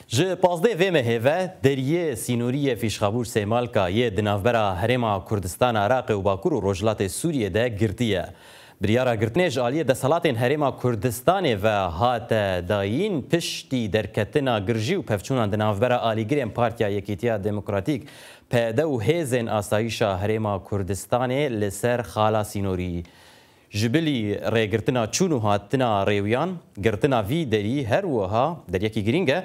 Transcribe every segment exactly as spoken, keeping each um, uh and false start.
Ji pazdeh vê mehê ve deriyê sînorî yê Fîşxabûr Sêmalka yê di navbera Herêma Kurdistana Iraqê û Bakur û Rojhilatê Sûriyê de girtî ye. Biryara girtinê ji aliyê desthilatên Herêma Kurdistanê ve hate dayîn, piştî derketina girjî û pevçûnan di navbera alîgirên Partiya Yekîtiya Demokratîk, P Y D, û Hêzên Asayîşa Herêma Kurdistanê li ser xala sînorî. Ji bilî rêgirtina çûn û hatina rêwiyan, girtina vî derî her wiha deriyekî girîng e,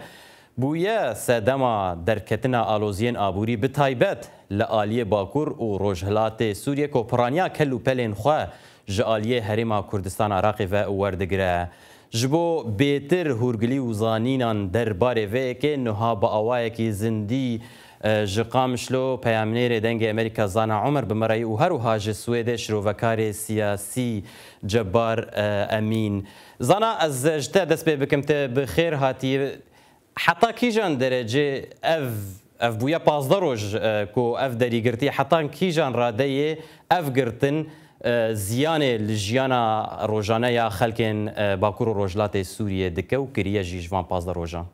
bûye sedema derketina aloziyên aborî, bi taybet li aliyê Bakur û Rojhilatê Sûriyê ku piraniya kel û pelên xwe ji aliyê Herêma Kurdistana Iraqê ve werdigire. Ji bo bêtir hûrgilî û zanînan derbarê vê yekê, niha bi awayekî zindî, e, ji Qamişlo peyamnêrê Dengê Amerîka Zana Omer bi me re ye û her wiha ji Swêdê şirovekarê siyasî Cebar, e, Emîn. Zana, ez ji te dest pê bikim, te bi xêr hatî. Heta kîjan derecê ev, ev bûye pazdeh roj, e, ku ev derî girtî, heta kîjan radeyê ev girtin, e, ziyanê li jiyana rojane ya xelkên, e, Bakur û Rojhilatê Sûriyê dike û kiriye jî ji van pazdeh rojan?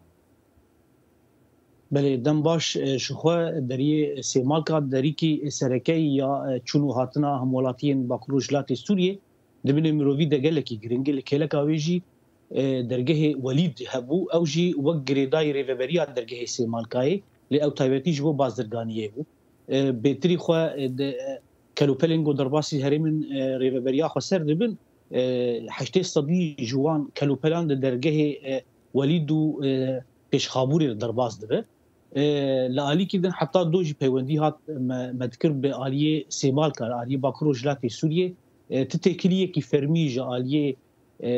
Belê, dem baş, e, ji xwe deriyê Sêmalka derîkî sereke ya, e, çûn û hatina hemwelatiyên Bakur û Rojhilatê Sûriyê di binê mirovî de gelekî giring e. Li kêleka wê jî, e, dergehê Welîd hebû, ew jî wek girêdayî rêveberiya dergehê Sêmalkayê, lê ew taybetî ji bo bazirganiyê bû. E, bêtirî xwe, e, de, e, kelûpelên ku derbasî herêmên, e, rêveberiya xweser dibin, e, heştê sedî ji wan kelûpelan di dergehê, e, Welîd û, e, Pêşxabûrê de derbas dibe. E, li alîkî din heta do jî peywendî hat me, me dikir bi aliyê Sêmalka, aliyê Bakur Rojhilatê Sûriyê, e, ti têkiliyekî fermî ji aliyê, e,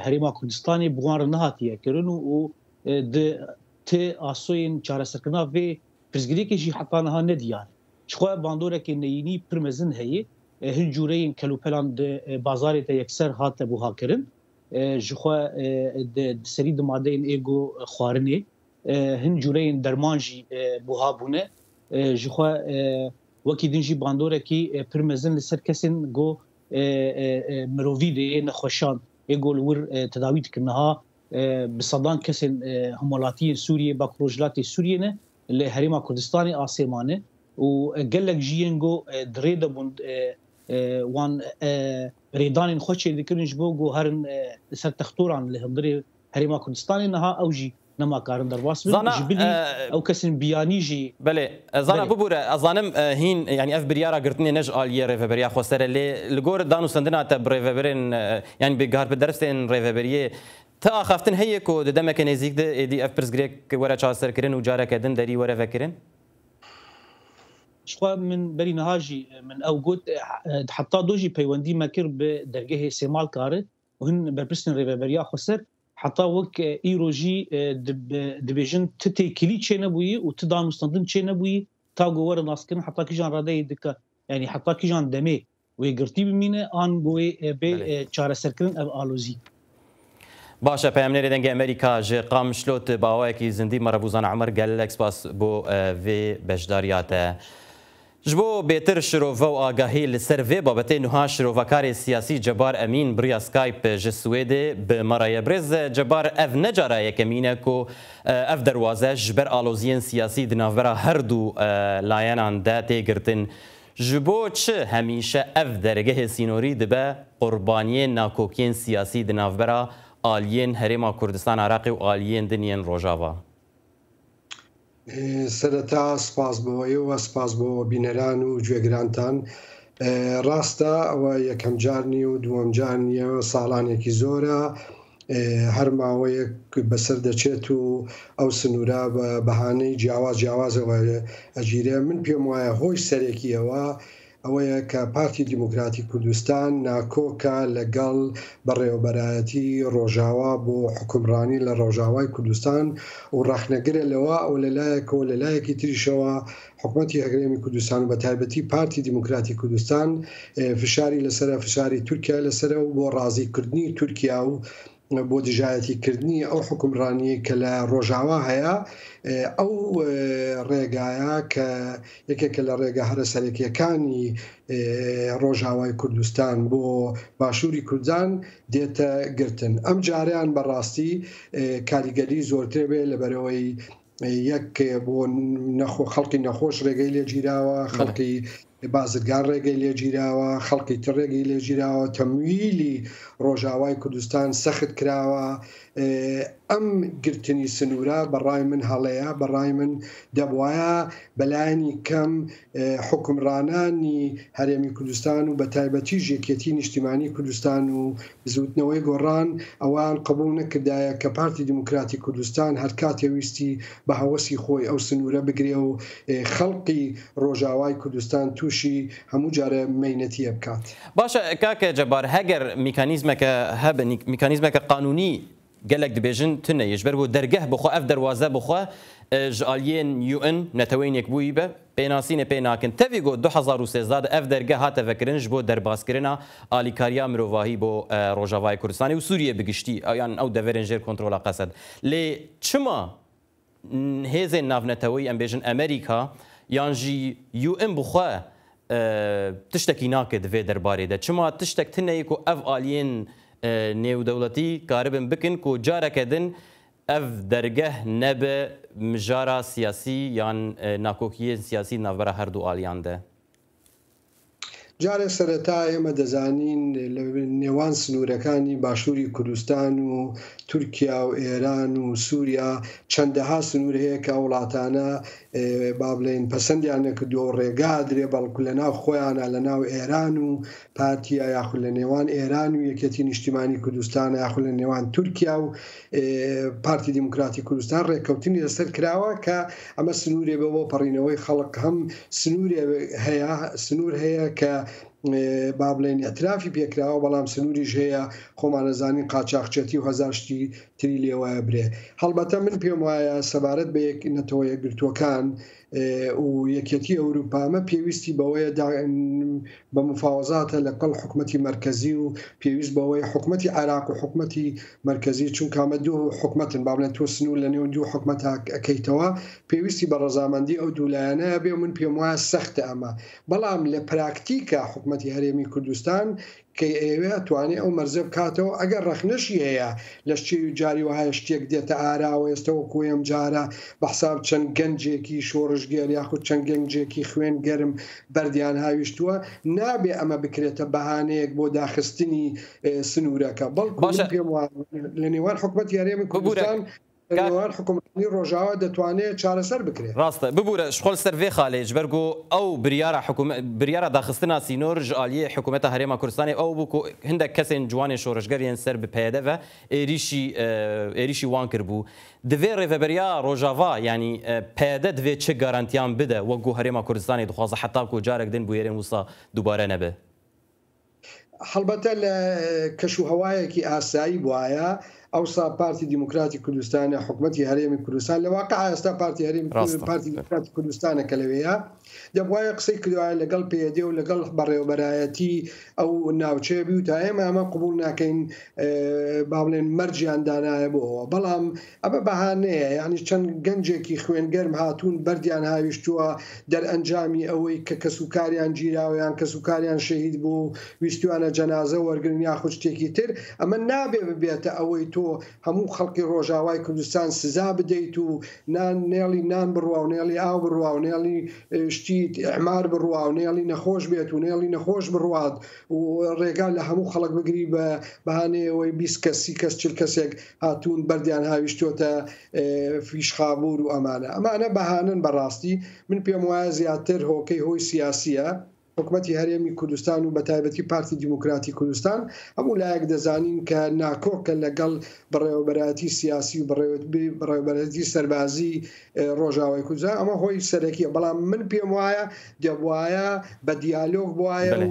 Herêma Kurdistanê bi wan re nehatiye kirin û, û, e, di ti asoyên çareserkirina vê pirsgirêkê jî heta niha nediyar e. Ji xwe bandoreke neyînî pir mezin heye. E, hin cûreyên kelûpelan di, e, bazarê de yekser hate buha kirin. E, ji xwe, e, di, di serî di madeyên êgo, e, xwarinê, e, hin cûreyên derman jî, e, buha bûne. E, ji xwe, e, wekî din jî bandorekî, e, pir mezin li ser kesên go, e, e, e, mirovî de yê nexweşan, ê go li wir, e, tedawî dikin. Niha, e, bi sedan kesên, e, hemwelatiyên Sûriyê, Bakur Rojhilatê Sûriyê ne, li Herêma Kurdistanê asê mane û, e, gelek jî yên go, e, di rê de bûn, e, e, wan, e, rêdanên xwe çêdikirin ji bo go herin, e, li ser textoran li hundirê Herêma Kurdistanê, niha ew jî nema karin derbas bin. Zana, Ji bilî e, ew kesên biyanî jî. Belê, e, Zana, Belê. Bibûre, ez zanim, e, hîn, yanî ev biryara girtinê ne ji aliyê Rêveberiya Xweser e, lê li gor danûstendina te bi rêveberên, e, yanî bi guhdarpederstên rêveberiyê, ti axaftin heye ku di demeke nêzîk de êdî ev pirsgirêk were çareserkirin û careke din derî were vekirin? Ji xwe min berî niha jî, e, min ew got, e, he-, e, heta do jî peywendî me kir bi dergehê Sêmalka re û hin berpirsên Rêveberiya Xweser. Heta wek, e, îro jî, e, dib-, dibêjin ti têkilî çênebûyî û ti danûstandin çênebûyî, ta ku were naskirin heta kîjan radeyê dike, yanî heta kîjan demê wê girtî bimîne, an ku wê, e, bê, Belê. e, çareserkirin ev alozî. Baş e, peyamnêrê Dengê Amerîka ji Qamişlo, tu bi awayekî zindî me re bû, Zana Omer, gelek spas bo, e, vê beşdariya te. Ji bo bêtir şirove û agahî li ser vê babetê, niha şirovekarê siyasî Cebar Emîn bi riya Skype ji Swêdê bi me re ye. Birêz Cebar, ev ne cara yekemîn e ku, e, ev derwaze ji ber aloziyên siyasî di navbera her du, e, layenan de tê girtin. Ji bo çi hemîşe ev dergehê sînorî dibe qurbaniyên nakokiyên siyasî di navbera aliyên Herêma Kurdistan Iraqê û aliyên din yên Rojava? Ê, sereta spas bo we ye û spas bo bîneran û guhdarînanê. Ê, rast e, ew yekem car niye û duwem car niye, salekî zor e. Ê, her maweyek beser diçêt û ew sinûre bi behaneyên ciyawaz ciyawaz ew egîre. Min pê wayê hoyê serekî ew e, ew e ku Partî Demokratîk Kurdistan nakok e legal berêveberayetî Rojava bo hukimranî li Rojavayê Kurdistan û rexnegir e li we û li layek û li layekî tiriş e, hikûmetê Herêma Kurdistan û bi taybetî Partî Demokratîk Kurdistan, e, fişarî li ser e, fişarî Tirkiye li ser e û bo razîkirinî Tirkiye û بۆ دژایەتیکردنی ئەو حکومڕانیە کە لە ڕۆژاوا هەیە، ئەو ڕێگایە کە یەکێکە لە ڕێگە هەرە سەرەکیەکانی ڕۆژاوای کوردستان بۆ باشووری کوردستان دێتە گرتن. ئەم جاریان بەڕاستی کاریگەری زۆرترێ بێ لەبەرەوەی یەک بۆ نەخۆ-، خەڵکی نەخۆش ڕێگەی لێ گیراوە، خەڵکی بازرگان ڕێگەی لێ گیراوە، خەڵکی تر ڕێگەی لێ گیراوە، تەمویلی ڕۆژاوای کوردستان سەخت کراوە. ئێ، ئەم گرتنی سنوورە بەڕای من هەڵەیە، بەڕای من دەبوایە بەلایەنی کەم، ئێ، حکومڕانانی هەرێمی کوردستان و بە تایبەتی یەکێتی نیشتیمانی کوردستان و بزوتنەوەی گۆڕان ئەوان قبول نەکردایە کە پارتی دیموکراتی کوردستان هەر کاتێ ویستی بە هەوەسی خۆی ئەو سنوورە بگرێ و، ئێ، خەڵقی ڕۆژاوای کوردستان تووشی هەموو جارە مەینەتیە بکات. باشە، کاکە جەبار، هەگەر میکانیزمەکە هەبن، میکانیزمەکە قانونی گەلێک دبێژن تنە یش بەر بۆ دەرگەه بخوا، ئەف دەروازە بخوا، ئێ، ji aliyên U N، نەتەوەی نێکبووی بە، پێناسینە پێ ناکن. تەڤی گۆ دوو هەزار و سێزدە ئەف دەرگە هاتە vekirin ji بۆ derbazkirina alîkariya mirovahî bo, e, Rojavayê Kurdistanê û Sûriyê bi giştî, yan ew deverên jêr kontrola Qesed. Lê çima hêzên navneteweyî, em bêjin Amerîka, yan jî U N bi xwe, e, tiştekî nake di vê derbarê de? Çima tiştek tune ye ku ev aliyên, e, nêwdewletî karibin bikin ku careke din ev dergeh nebe mijara siyasî yan, e, nakokiyên siyasî di navbera her du aliyan de? Carê sereta ئێمە دەزانین لە نێوان سنوورەکانی باشووری کوردستان و تورکیا و ئێران و سووریا چەندەها سنوور هەیە کە ئەو وڵاتانە، ئێ، با بڵێن پەسەندیان نەکردووە و ڕێگا درێ، بەڵکو لە ناو خۆیانە، لە ناو ئێران و پارتیە، یاخود لە نێوان ئێران و یەکێتی نیشتیمانی کوردستانە، یاخود لە نێوان تورکیا و، ئێ، پارتی دیموکراتی کوردستان ڕێککەوتنی لەسەر کراوە کە ئەمە سنوورێ بێ بۆ پەڕینەوەی خەڵک. هەم سنوورێ هەیە، سنوور هەیە کە، ئێ، با بڵێن ئەترافی پێکراوە، بەڵام سنووریش هەیە، خۆمان ئەزانین قاچاقچێتی و هەزار شتی تری لێوایە برێ. هەڵبەتە من پێم وایە سەبارەت بە یەک، نەتەوە یەکگرتووەکان، ئێ، و یەکێتی ئەوروپا، ئەمە پێویستی بەوەیە دا-، بە مفاوەزاتە لەگەڵ حکومەتی مەرکەزی و پێویست بەوەیە حکومەتی عێراق و حکومەتی مەرکەزی، چونکە ئەمە دوو حکومەتن، با بڵێن تۆ سنوور لە نێو دوو حکومەتا ئەکەیتەوە، پێویستی بە ڕەزامەندی ئەو دوو لایەنەیە بێ. من پێم وایە سەختە ئەمە، بەڵام لە پراکتیکە حکومەتی هەرێمی کوردستان کە ئەیەوێ ئەتوانێ ئەو مەرزە بکاتەوە، ئەگەر ڕەخنەشی هەیە لە شتی جاری وهایە شتێک دێتە ئاراوە، ئێستا وەکو ئەم جارە بە حساب چەند گەنجێکی شۆڕشگێر یاخود چەند گەنجێکی خوێن گەرم بەردیان هاویشتووە، نابێ ئەمە بکرێتە بەهانەیەک بۆ داخستنی، ئێ، سنوورەکە. بەڵکو باشە. من پێم وایە لە نێوان حکومەتی هەرێمی ببوورە. کوردستان، لە کاک نێوان حکومەتانی ڕۆژاوا دەتوانێت چارەسەر بکرێت. ڕاستە، ببوورە، ji xwe li ser vê xalê, ji ber ku ew biryara hikûme-, biryara daxistina sînor ji aliyê hikûmeta Herêma Kurdistanê ew bû ku hindek kesên ciwanên şoreşger yên ser bi P Y D ve êrîşî, e, êrîşî wan kiribû. Di vê rêveberiya Rojava, yanî, e, P Y D divê çi garantiyan bide, wek ku Herêma Kurdistanê dixwaze heta ku carek din bûyerên wisa dubare nebe? هەڵبەتە لە کەش و هەوایەکی ئاسایی بوایە، ئەوسا پارتی دیموکراتی کوردستانە، حکومەتی هەرێمی کوردستان، لە واقع ئێستا پارتی هەرێمی، ڕاستە. پارتی دیموکراتی کوردستانە کە لەوەیە، دەبوایە قسەی کردوایە لەگەڵ P Y D و لەگەڵ بەڕێوەبەرایەتی ئەو ناوچەیە بی و تا ئێمە ئەمە قبول ناکەین، ئێ، با بڵێن مەرجیان دانایە بۆ ئەوە. بەڵام ئەمە بەهانەیە، یعنی چەند گەنجێکی خوێنگەرم هاتوون بەردیان هاویشتووە، دەرئەنجامی ئەوەی کە کەسوکاریان گیراوە یان کەسوکاریان شەهید بوو و ویستوانە جەنازە وەرگرن یاخود شتێکی تر، ئەمە نابێ ببێتە ئەوەی تۆ هەموو خەڵکی ڕۆژاوای کوردستان سزا بدەیت و نان، نێڵی نان بڕوا و نێڵی ئاو بڕوا و نێڵی، ئێ، شتی ئەعمار بڕوا و نێڵی نەخۆش بێت و نێڵی نەخۆش بڕوات و ڕێگا لە هەموو خەڵک بگری بە بەهانەیەوەی بیست کەس، سی کەس، چل کەسێک هاتوون بەردیان هاویشتوتە، ئێ، فیشخابور و ئەمانە. ئەمانە بەهانن بەڕاستی. من پێم وایە زیاتر هۆکەی هۆی سیاسیە. حکومەتی هەرێمی کوردستان و بە تایبەتی پارتی دیموکراتی کوردستان، هەموو لایەک دەزانین کە ناکۆکە لەگەڵ بەڕێوەبەرایەتی سیاسی و بەڕێوە-، بەڕێوەبەرایەتی سەربازی، ئێ، ڕۆژاوای کوردستان. ئەمە هۆی سەرەکیە، بەڵام من پێم وایە دەبوایە بە دیالۆگ بوایە بەڵێ.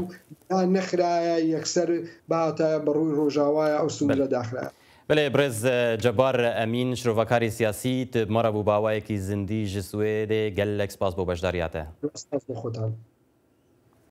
و نەخرایە یەکسەر باتە بە ڕووی ڕۆژاوایە ئەو سنوورە بەڵێ. داخرایە. بەڵێ، برێز، ئە، جەبار ئەمین، شرۆڤەکاری سیاسی، ت-، مەڕە بوو باوایەکی زیندی ji Swêdê. Gelek spas bo beşdariyate. سپاس بۆ خۆتان.